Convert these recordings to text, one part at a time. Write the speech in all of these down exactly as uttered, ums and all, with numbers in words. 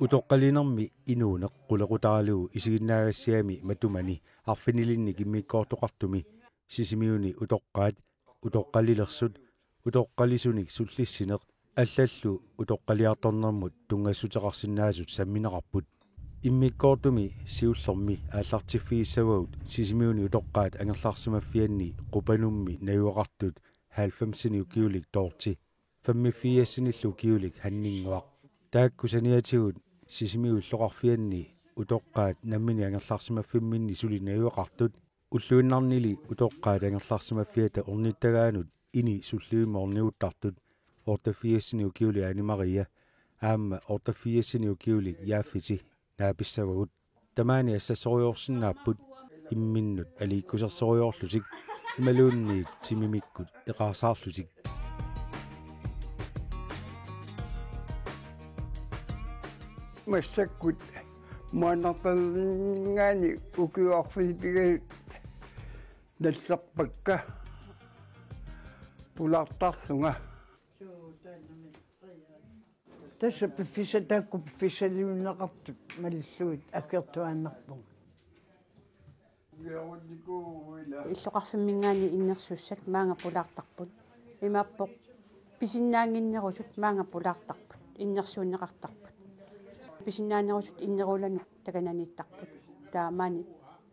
Utoqqalinermi inuuneq qulequtaralugu isiginnaagassiami matumani arfinilinnik immikkoortoqartumi Sisimiuni utoqqaat, utoqqalilersut, utoqqalisunik sullissineq allallu utoqqaliartornermut tunngassuteqarsinnaasut sammineqarput. Immikkoortumi siullermi aallartiffigissavagut Sisimiuni utoqqaat angerlarsimaffianni Qupanummi najugaqartut halvfemsini ukiulik Dorthe, femogfirsinillu ukiulik Hanninnguaq. Taakku saniatigut Sisimiut illoqarfianni utoqqaat namminneq angerlarsimaffimminni suli najugaqartut ulluinnarnili utoqqaat angerlarsimaffiata ornittagaanut ini sullivimmi orniguttartut otteogfirsini ukiulik Anne Marie aamma otteogfirsini ukiulik Jaafiti naapissavagut. Tamaani assassorujussuarsinnaapput imminnut aliikkusersorujussuarlutik imaluunniit timimikkut eqaarsaarlutik. Massakkut maannartalerninngaanniit ukiut arfineq-pingasut nallerpakka pulaartarlunga. Tassa piffissaq taakku piffissaliunneqartut malillugit akertuaannarpunga. Illoqarfimminngaanniit innersuussat maanga pulaartarput. Imaappoq pisinnaannginnerusut maanga pulaartarput. Innersuunneqartarput. Pisinnaanerusut innerulanut takananiittarput. Taava maani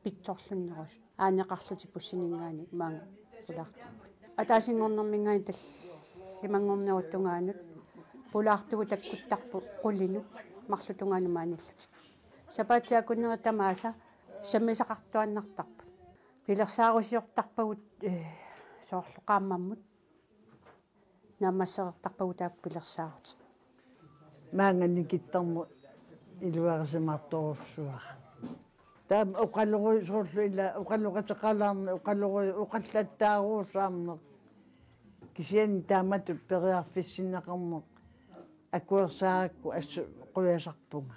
pitsorlunnerusut. Aaneqarlutik bussininngaanniit maanga pulaartarput. Ataasinngornerminngaanniit tallimanngornerup tungaanut pulaartugut takkuttarput qulinut marluk tungaanut maaniillutik. Sapaatip akunneri tamaasa sammisaqartuaannartarput. Pilersaarusiortarpagut, eh, soorlu qaammammut. Naammassereertarpagut taakku pilersaarutit. Maanga nikittarmut iluarisimaartorujussuara. Taama oqalorusuullu ila oqaloqateqalaarneq oqaloru oqallattaaruusaarneq. Kisianni taamatut periarfissinneqarneq akuersaarakku assut qujasarpunga.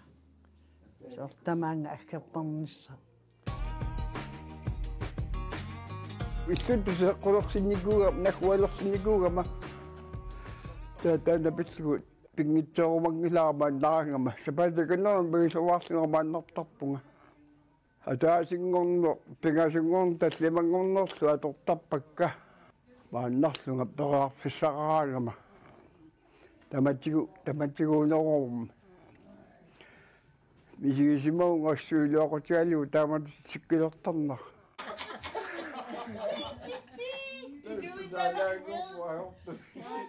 Soorlu tamaanga aggertarnissaq. Illuttut seqqulersinnikuugama, naggualersinnikuugama. Taava taanna pillugu pinngitsoorumanngilara maannaraangama. Sapaatip akunnerini pigisoqarlunga maannartarpunga. Ataasinngorneq, pingasunngorneq, tallimanngornerlu atortarpakka. Maannarlunga periarfissaqaraangama. Tamatigu, tamatiguunerummat. Misigisimavunga assut iluaqutigalugu taamatut sikkilertarnera.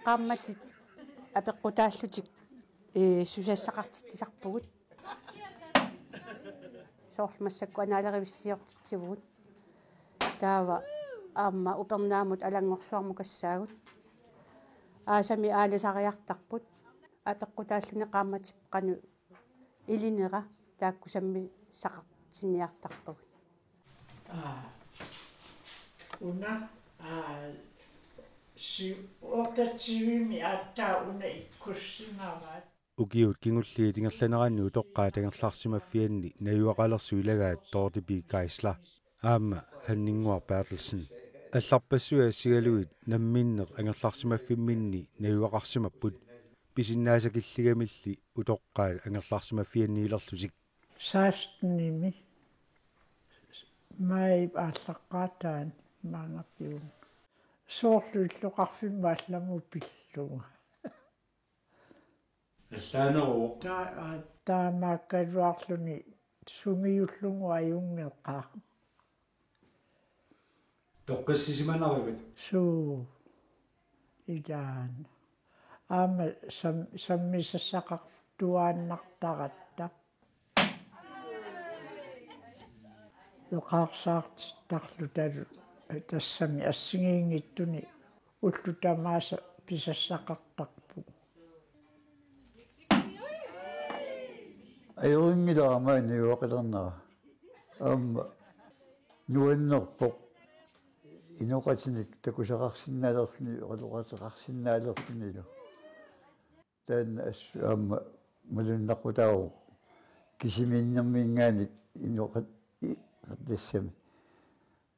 Qaammatit apeqqutaallutik, ee, susassaqartitsisarpugut. Soorlu massakkut anaalerivissiortitsivugut. Taava aamma upernaamut alanngorsuarmukassaagut. Aasami aalisariartarput. Apeqqutaalluni qaammatip qanoq ilinera taakku sammisaqartinniartarpagut. Aa. Una, aa, si-, otteogtyvemi aatsaat una ikkussingaarpaat. Ukiut kingulliit ingerlaneranni utoqqaat angerlarsimaffianni najugaqalersut ilagaat Dorthe P. Geisler aamma Hanninnguaq Berthelsen. Allarpassuit assigalugit namminneq angerlarsimaffimminni najugaqarsimapput. Pisinnaasakilligamilli utoqqaat angerlarsimaffianniilerlutik. Sekstenimi maajip aallaqqaataani maanngartigun. Soorlu illoqarfimmi allamut pillunga. Allaaneruvoq. Ta-, aa, taamaakkaluarluni sungiullugu ajunngeqaaq. Toqqissisimanarivat? Suu. Ilaana. Aamma sam-, sammisassaqartuaannartaratta. Eqaarsaartittarlutalu tassami assigiinngitsuni ullut tamaasa pisassaqartarpugut. Ajorinngilaq aamma najugaqalernera. Aamma nuannerpoq inoqatinik takusaqarsinnaalerluni, oqaloqateqarsinnaalerlunilu. Taanna assut aamma malunnaqutaavoq kisimiinnermiinngaanniit inoqat-, i-, tassami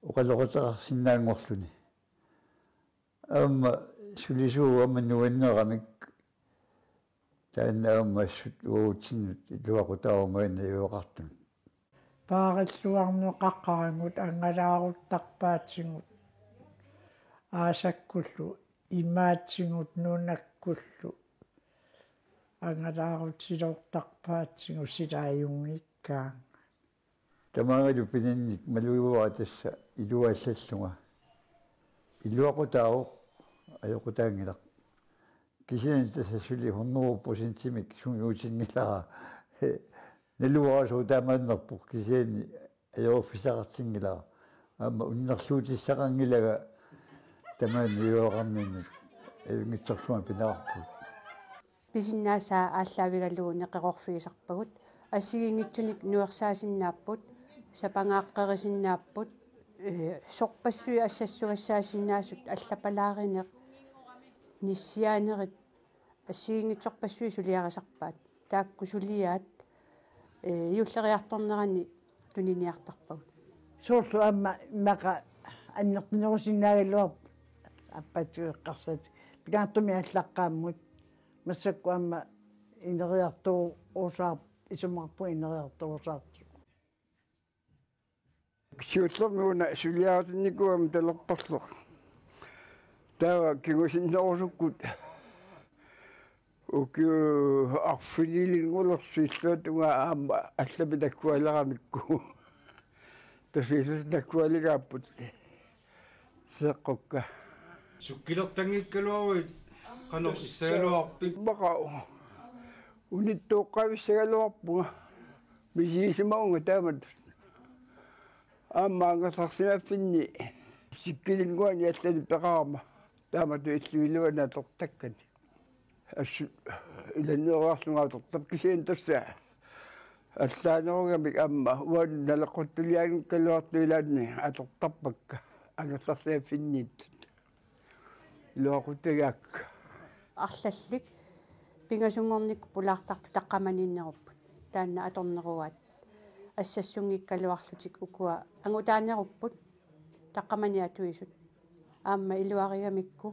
oqaloqateqarsinnaanngorluni. Aamma sulisuu aamma nuanneramik Taanna aamma assut uatsinnut iluaqutaavoq maani najugaqartunut. Paarilluarneqaqaagut angalaaruttarpaatigut aasakkullu imaatigut nunakkullu angalaarutiloortarpaatigut sila ajunngikkaangat. Tamaangalu pinannik malugiuara tassa iluaallallunga. Iluaqutaavoq, ajoqutaanngilaq. Kisianni tassa suli hundrede procentimik sungiutinngilara. Naluara sooq taamaannerpoq kisianni ajoruffissaqartinngilara. Aamma unnerluutissaqanngilanga tamaani najugaqarninni ajunngitsorsuarmik pineqarpugut. Pisinnaasaa aallaavigalugu neqeroorfigisarpagut. Assigiinngitsunik nuersaasinnaapput, sapangaaqqerisinnaapput, ee, sorpassuit assassugassaasinnaasut allapalaarineq, nissiaanerit, assigiinngitsorpassuit suliarisarpaat. Taakku suliaat, ee, juulleriartornerani tuniniartarpagut. Soorlu aamma immaqa annertunerusinnaagaluarpoq aappaatsigut eqqarsaatit. Pingaartumik aallaqqaammut. Massakkut aamma ineriartorusaar-, isumaqarpunga ineriartorusaartigu. Siullermik una suliaritinnikuugama talerperleq. Taava kingusinnerusukkut ukiut arfinilinngorsiilluartunga aamma allamik nakkualeramikku. Tassa illit nakkualegaapput. Seqqukka. Sukkilertanngikkaluaruit qanoq issagaluarpit? Immaqa unittooqqavissagaluarpunga. Misigisimavunga taamatut. Aamma angerlarsimaffinni sikkilinnguani allanik peqarama. Taamatut illup iluani atortakkani. Assut ilanneeriarlunga atortarput kisianni tassa allaanerugamik aamma uani naleqquttuliaanngikkaluartut ilaanni atortarpakka angerlarsiaffinniittut. Iluaqutagaakka. Arlallit pingasunngornikkut pulaartartut taqqamaniinnerupput. Taanna atornerugaat assassunngikkaluarlutik ukua angutaanerupput taqqamani atuisut. Aamma iluarigamikku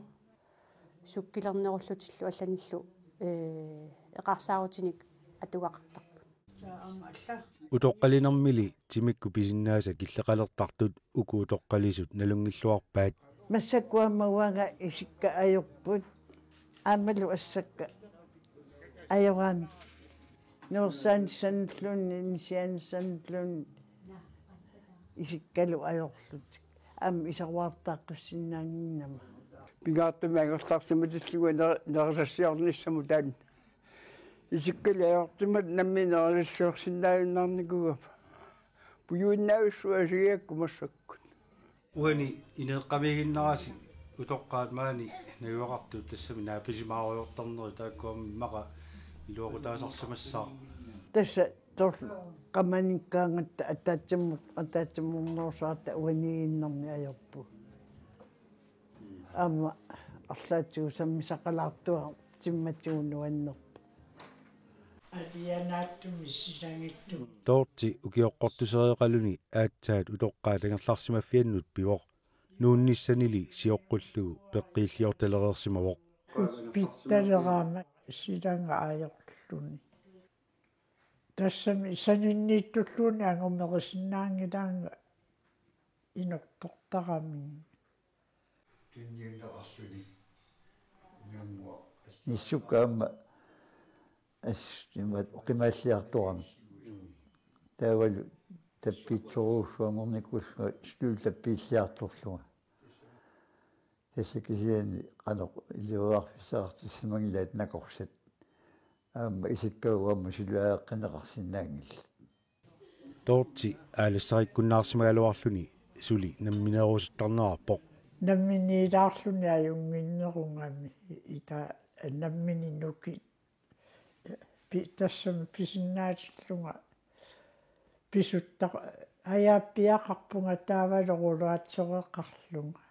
sukkilernerullutillu allanillu, ee, eqarsaarutinik atugaqartarput. Utoqqalinermili timikkut pisinnaasat killeqalertartut uku utoqqalisut nalunngilluarpaat. Massakkut aamma uanga isikka ajorput. Aammalu assakka ajoraanni. Nuersaanissanilluunniit, nissiaanissanilluunniit isikkalu ajorlutik. Aamma isaruartaaqqissinnaannginnama. Pingaartumik angerlarsimatillugu ner-, nerisassiornissamut taanna. Isikkalu ajortimmata nammineq nerisassiorsinnaajunnaarnikuugama. Pujuinnaavissuaq asigigakku massakkut. Uani ineeqqamiiginnarasi utoqqaat maani najugaqartut tassami naapisimaarujortarnerit taakku aamma immaqa iluaqutaasarsimassaaq. Tassa torlu qamanikkaangatta ataatsimut, ataatsimornerusaarta uaniiginnarni ajorpugut. Aamma arlaatigut sammisaqalaartuartimmatigut nuannerpoq. Alianaattumik silagittut. Toorti ukioqqortusereeqaluni aatsaat utoqqaat angerlarsimaffiannut pivoq. Nuunnissanili sioqqullugu peqqiilliortalereersimavoq. Uppittaleraama silanga ajorluni. Tassami saninniittulluunniit angumerisinnaanngilaannga inortortarami. Tunniunneqarluni. Nissukka aamma assut imaat oqimaalliartorami. Taavalu tappiitsorujussuanngornikuullunga suli tappiilliartorlunga. Tassa kisianni qanoq iliuuseqarfissaqartissimanngilaat nakorsat. Aamma isikka uagut aamma suli aeqqinneqarsinnaanngillat. Toorti aalassarikkunnaarsimagaluarluni suli nammineerusuttarnerarpoq. Namminiilaarluni ajunnginnerugami ita nammini nuki pi-, tassami pisinnaatillunga pisuttaq ajaappiaqarpunga taavalu rollaatoreqarlunga.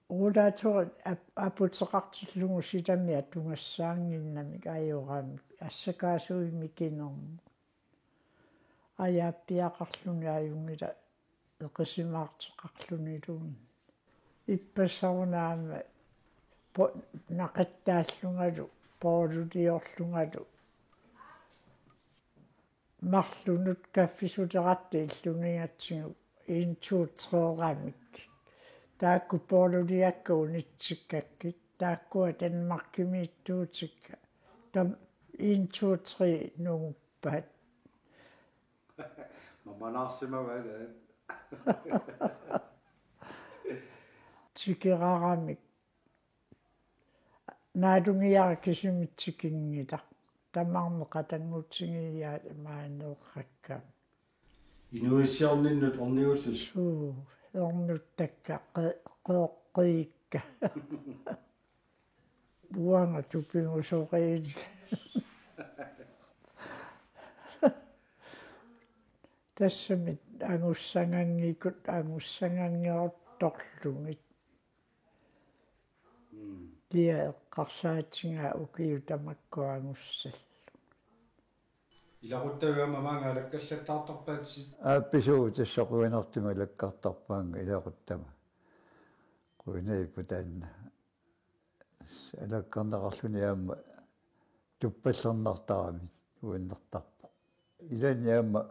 Rollaatore ap-, aputeqartillugu silami atugassaannginnamik ajoramik assakaasuimik inermut. Ajaappiaqarluni ajunngilaq eqisimaarteqarluniluunniit. Ippassaq una aamma po-, naqattaallungalu Poorluliorlungalu marlunut kaffisuleratut illunigatsigu en to tre-ramik. Taakku poorluliakka unitsikkakkit, taakkua Danmarkimiittuutikka. Tam en to tre nunguppat. Mamanaarsimavaat. Tikeraramik. Naalungiara kisimi tikinngilaq. Tamarmik qatanngutigiiaat maaneeqqakkami. Inuuissiorninnut ornigullusi. Suu, ornuttakka qe-, qeqqiikka. Uanga tupigusoqiilli. Tassami angussaganngikut angussaganngeruttorlugit. Mm. Kia eqqarsaatigaa ukiut tamakku angussallugit. Ilaquttavia maanga alakkallattaartarpaatsit? Aappisuugut tassa qujanartumik alakkartarpaannga ilaquttama. Qujanarput taanna. Alakkarneqarluni aamma tuppallernartarami uannertarpoq. Ilaanni aamma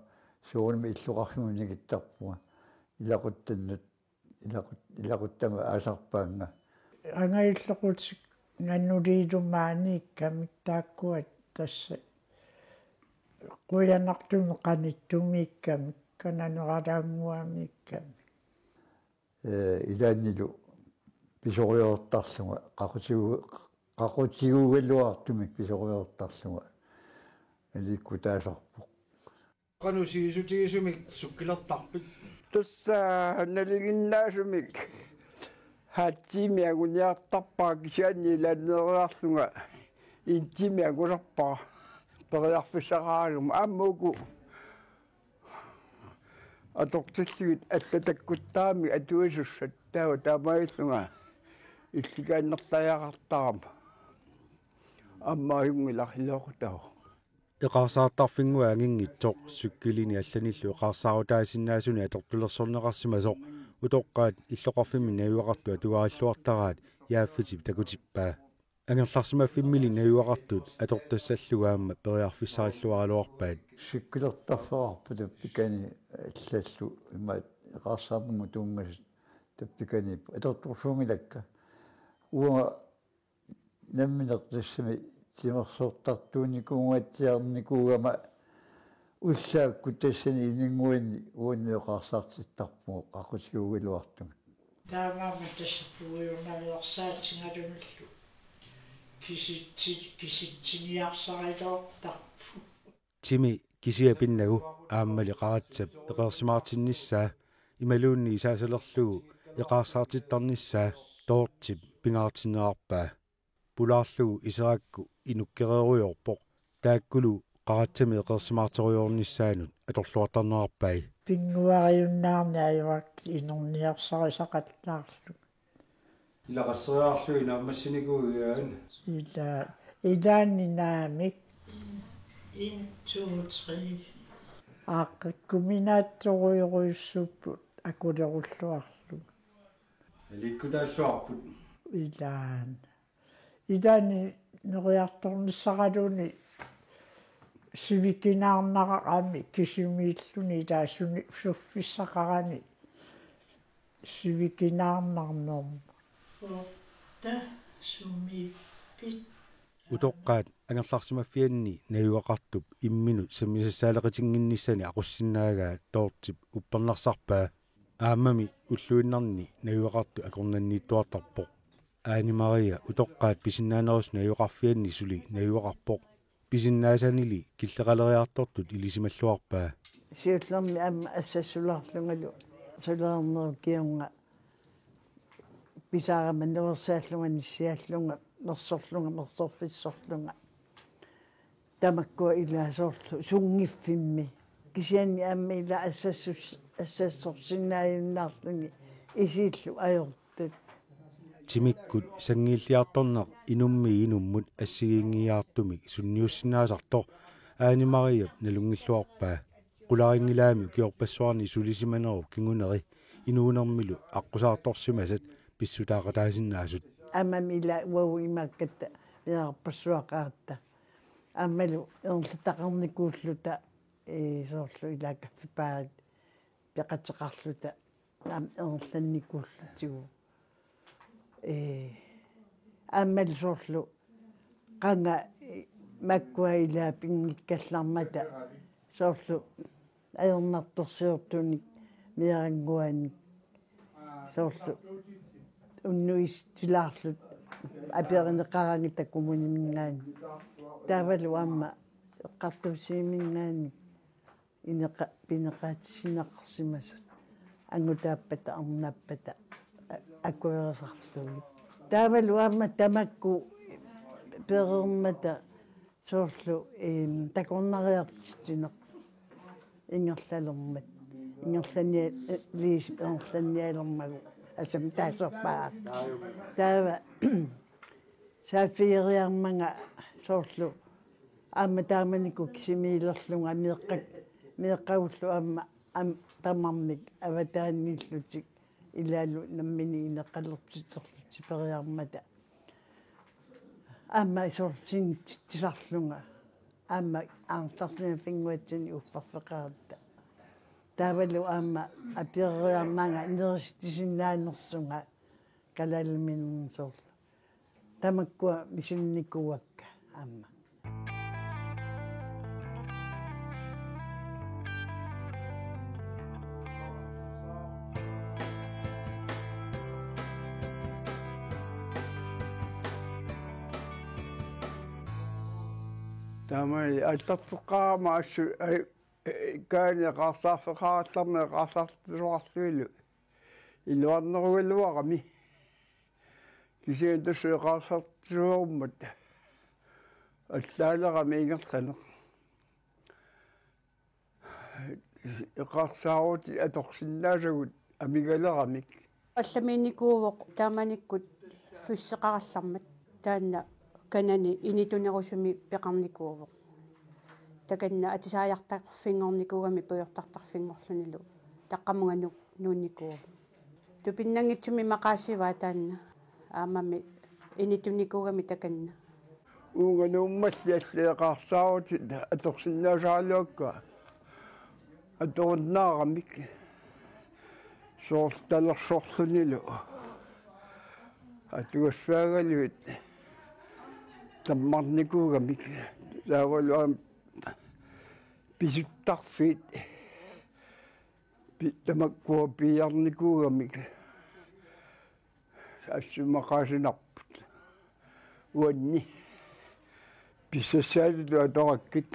soorunami illoqarfimmi nikittarpunga ilaquttannut ilaqut-, ilaquttama aasarpaannga. Angajullequtik nanuliilumaaniikkamik taakkua tassa qujanartumik qanittumiikkamik kananeralaannguamiikkamik. Ee, ilaannilu pisoriortarlunga, qaqutigu-, qaqutiguugaluartumik pisoriortarlunga. Aliikkutaasarpoq. Qanoq sivisutigisumik sukkilertarpit? Tassa nalinginnaasumik. Halv time anguniartarpara kisianni ilaanneeriarlunga. En time angusarpara. Periarfissaqaraguma aamma uku atortillugit allat takkuttaramik atuisussat taava taamaalillunga illikaannertariaqartarama. Aamma ajunngilaq iluaqutaq. Eqaarsaartarfinnguit anginngitsoq cykelini allanillu eqaarsaarutaasinnaasunik atortulersorneqarsimasoq utoqqaat illoqarfimmi najugaqartut atugarilluartaraat Jaaffitip takutippaa. Angerlarsimaffimmili najugaqartut atortassallugu aamma periarfissarilluaraluarpaat. Cykelertarfeqarpoq tappikani allallu imaat eqaarsaarnermut tunngasut tappikaniippoq. Atortorsuunngilakka. Uanga nammineq tassami timersortartuunikuugatsiarnikuugama ullaakkut tassani ininnguanni uannut eqaarsaartittarpugut qaqutiguugaluartumik. Taamaammat tassa puigunaveersaatigalunillu kisitsi-, kisitsiniarsariloortarpugut. Timi kisiat pinnagu aammali qaratsap eqeersimaartinnissaa imaluunniit isaasalerlugu eqaarsaartittarnissaa Dorthep pingaartinneqarpaa. Pulaarlugu iserakku inukkereerujoorpoq taakkulu qaratsami eqeersimaarterujoornissaanut atorluartarnerarpai. Pinnguariunnaarneq ajorami inerniarsarisaqattaarlugu. Ilaqasseriarlugu naammassinikuugaat. Ila, ilaanni naamik. En, to, tre. Aaqqikkuminaatsorujorujussuupput akulerulluarlugu. Aliikkutaalluarput. Ilaanni. Ilaanni neriartornissaraluunniit sivikinaarnarami kisimiilluni ilaa suni-, suffissaqarani sivikinaarnarnermut. Otte, sumiippit? Utoqqaat angerlarsimaffianni najugaqartup imminut sammisassaaleqitinnginnissani aqussinnaagaa Dorthep uppernarsarpaa. Aammami ulluinnarni najugaqartut akornanniittuartarpoq. Aani Maria utoqqaat pisinnaanerusut najugaqarfianni suli najugaqarpoq. Pisinnaasanili killeqaleriartortut ilisimalluarpaa. Siullermik aamma assassulaarlungalu sulereernerup kingorna pisaarama nuersaallunga nissiallunga mersorlunga mersorfissorlunga. Tamakkua ilaa soorlu sunngiffimmi. Kisianni aamma ilaa assassus-, assassorsinnaajunnaarluni isiillu ajortut. Timikkut sanngiilliartorneq inummiit inummut assigiinngiiaartumik sunniussinnaasartoq Aani Mariap nalunngilluarpaa. Qularinngilaami ukiorpassuarni sulisimanerup kinguneri inuunermilu aqqusaartorsimasat pissutaaqataasinnaasut. Aamma ila uagut imaakkatta piareerpassuaqaratta. Aammalu ingerlataqarnikuulluta, ee, soorlu ilaa kaffipaarit peqateqarluta aamma ingerlannikuullutigu. Ee, aammalu soorlu qanga, ee, makkua ilaa pinngikkallarmata soorlu ajornartorsiortunik meerannguanik soorlu unnuisitsilaarluta aperineqaraangatta kommuniminngaanniit. Taavalu aamma eqqartuussivimminngaanniit ineqa-, pineqaatissinneqarsimasut. Angutaappata, arnaappata, a-, akuerisarlugit. Taavalu aamma tamakku pereermata soorlu, em, takornariartitsineq ingerlalermat. Ingerlannia-, eh, Liisip ingerlannialermagu. Asam taaserpaa. Taava saaffigeriarmanga soorlu aamma taamanikkut kisimiilerlunga meeqqak-, meeqqagullu aamma, aamma tamarmik avataaniillutik ilaalu nammineq ineqalertiterlutik periarmata. Aamma soorlu sinitsitsisarlunga. Aamma aartarsimafinnguatsinni uffarfeqaratta. Taavalu aamma apereriarmanga nerisitsisinnaanersunga kalaaliminermi soorlu. Tamakkua misilinikuuakka aamma. Taamani aallarteqqaarama assut, ai, kaani eqaarsaarfeqarallarmat eqaarsaartitsisoqarlunilu iluarnerugaluarami. Kisianni tassa eqaarsaartitsisoormat allaalerami ingerlaneq. Eqaarsaarut atorsinnaasagut amigaleramik. Allamiinnikuuvoq taamanikkut fysseqarallarmat, taanna kanani initunerusumik peqarnikuuvoq. Takanna atisaajartarfinngornikuugami pujortartarfinngorlunilu taqqamunga nu-, nuunnikuuvoq. Tupinnanngitsumik maqaasivaa taanna, aammami initunikuugami takanna. Uunga Nuummalli allat eqaarsaarut atorsinnaasaraluakka atorunnaaramik soorlu talersorlunilu atugassaagaluit tammarnikuugamik, taavalu aamma pisuttarfiit pi-, tamakkua piiarnikuugamik assut maqaasinarput. Uanni pissassaatitut atorakkit.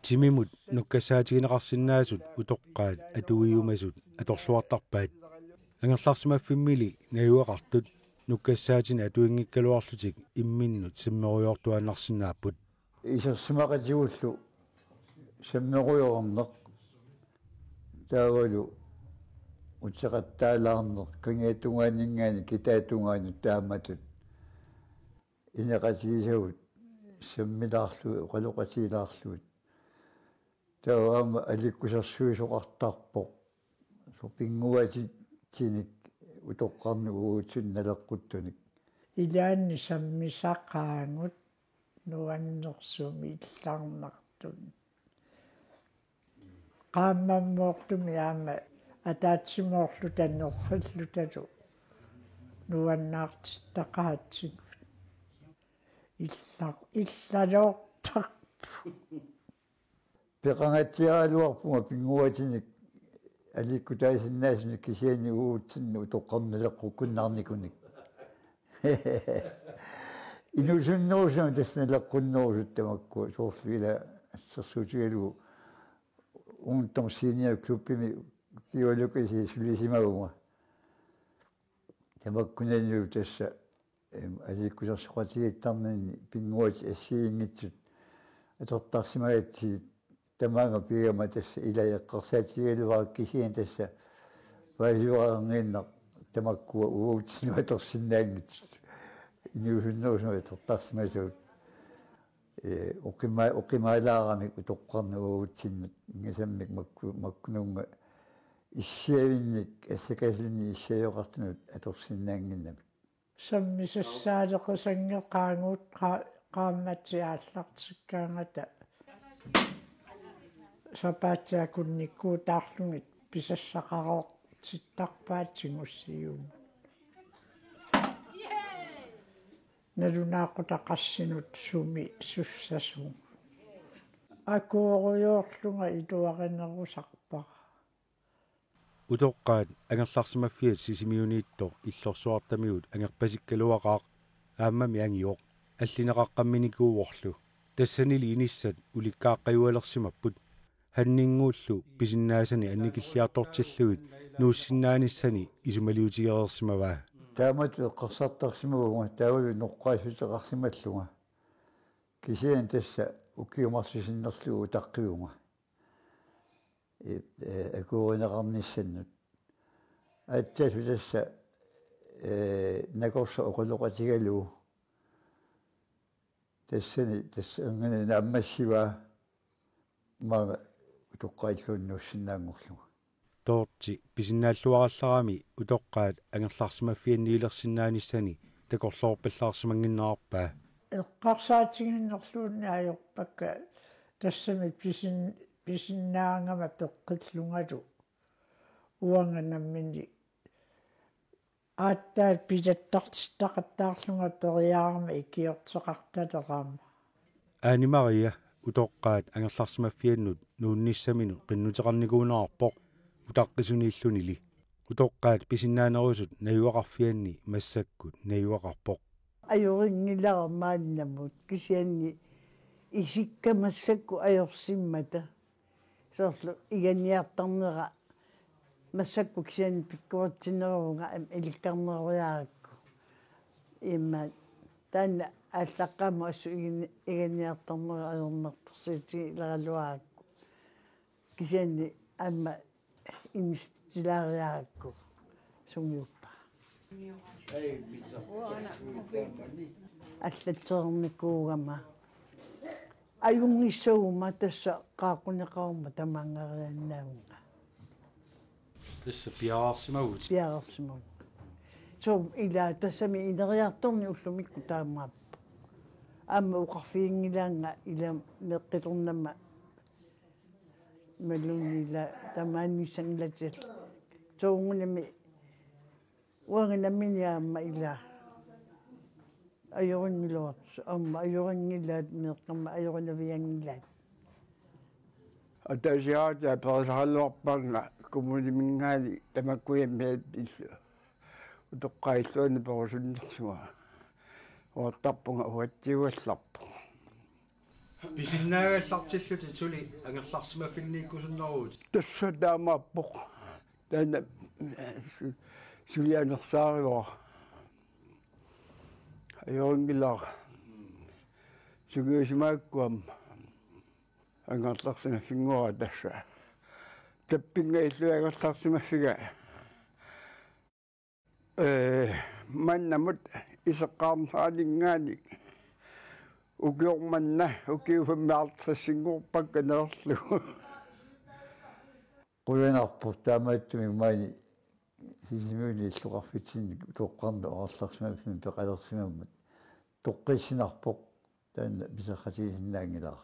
Timimut nukkassaatigineqarsinnaasut utoqqaat atuiumasut atorluartarpaat. Angerlarsimaffimmili najugaqartut nukkassaatinik atuinngikkaluarlutik imminnut sammerujoortuaannarsinnaapput. Isersimaqatigullu sammerujoorneq taavalu uteqattaalaarneq kangiatungaaninngaanniit kitaatungaanut taamatut ineqatigisagut sammilaarlugit oqaloqatigilaarlugit. Taava aamma alikkusersuisoqartarpoq. Soorlu pinnguaatitsinik utoqqarnik uagutsinnut naleqquttunik. Ilaanni sammisaqaagut nuannersumik illarnartut. Qaammammoortumik aamma ataatsimoorluta nerrillutalu nuannaartittaqaatsigut. Illa-, illaloortarput. Peqangatsiaraluarpunga pinnguaatinik aliikkutaasinnaasunik kisianni uagutsinnut utoqqarnik naleqqukkunnaarnikunik. Inuusunnerusumik tassa naleqqunnerusut tamakku soorlu ila assersuutigalugu Ungdomsseniokklubbimi geologisi sulisimavunga. Tamakkunanilu tassa, em, aliikkusersoqatigiittarninni pinnguaatit assigiinngitsut atortarsimagatsigit tamaanga pigama tassa ilai eqqarsaatigigaluarpara kisianni tassa paasivaranngiinnaq tamakkua uagutsinnut atorsinnaanngitsut. Inuusunnerusumik atortarsimasut. Ee, oqima-, oqimaalaaramik utoqqarnik uagutsinnut inngisammik makku-, makkununnga issiavinnik assakasunnik issiajoqartunut atorsinnaannginnamik. Sammisassaaleqisanngeqaagut qa-, qaammatit aallartikkaangata sapaatip-akunnikkuutaarlugit pisassaqareertittarpaat tigusiumut. Nalunaaqutaq qassinut sumi sussasugut. Akuurujoorlunga iluarinerusarpara. Utoqqaat angerlarsimaffiat Sisimiuniittoq illorsuartamigut angerpasikkaluaqaaq, aammami angioq allineqaqqamminikuuvorlu. Tassanili inissat ulikkaaqqajualersimapput. Hanninnguullu pisinnaasanik annikilliartortillugit nuussinnaanissani isumaliutigereersimavaa. Taamatut eqqarsartarsimavunga taavalu noqqaassuteqarsimallunga. Kisianni tassa ukiut marluk sinnerlugit utaqqivunga. Ee, ee, akuerineqarnissannut. Aatsaat tassa, ee, nakorsaq oqaloqatigalugu. Tassani, tassa anngani naammassivaa maanga utoqqaat illuunniit nuussinnaanngorlunga. Toorti pisinnaalluarallarami utoqqaat angerlarsimaffianniilersinnaanissani takorloorpallaarsimannginnerarpaa. Eqqarsaatigiinnerluunniit ajorpakka tassami pisin-, pisinnaagama peqqillungalu uanga nammineq aatsaat pilattartittaqattaarlunga periarama ikiorteqartalerama. Aani Maria utoqqaat angerlarsimaffiannut nuunnissaminut qinnuteqarnikuunerarpoq utaqqisuniillunili. Utoqqaat pisinnaanerusut najugaqarfianni massakkut najugaqarpoq. Ajorinngilaq maannamut kisianni isikka massakkut ajorsimmata. Soorlu iganniartarnera massakkut kisianni pikkoritsinneruvunga aamma ilikkarneroriarakku. Immaqa taanna aallaqqaammut assut iganni-, iganniartarnera ajornartorsiutigileraluarakku. Kisianni aamma inissitilaariarakku sungiuppara. Allatsereernikuugama. Ajunngissaguma tassa qaaqquneqaruma tamaangariaannaavunga. Tassa piareersimavugut. Piareersimavugut. Soorlu ila tassami ineriartorneq ullumikkut taamaappoq. Aamma oqarfiginngilaannga ila meeqqitornama imaluunniit ila tamaaniissanngilatit. Soorunami uanga nammineq aamma ila ajorinngilaat, aamma ajorinngillat meeqqama ajorinavianngilaat. Ataasiarluta perisaraluarpaannga kommuniminngaanniit tamakkujammiat illu. Utoqqaat illuanni perusunnersunga. Oqartarpunga uatsiugallarpoq. Pisinnaagallartillutit suli angerlarsimaffinniikkusunneruvutit. Tassa taamaappoq. Taanna su-, sulianersaarivara. Ajorinngilara. Sungiusimagakku aamma angerlarsimaffinnguara tassa. Tappinga illui angerlarsimaffiga. Ee, maannamut iseqqaarneraninngaanniit ukioq manna ukiut femoghalvtredsinngorpakka naleerlugu. Qujanarpoq taamaattumik maani Sisimiuni illoqarfitsinni toqqarneq angerlarsimaffimmi peqalersimammata. Toqqissinarpoq taanna piseqqatigisinnaanngilara.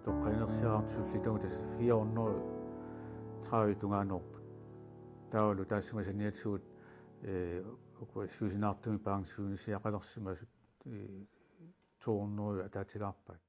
Toqqaannarsiartut sullitagut tassa fire hundrede tredive tungaanoorput. Taavalu taassuma saniatigut, ee, ukua siusinaartumik pensionissiaqalersimasut, ee, to hundrede ataatilaarpaat.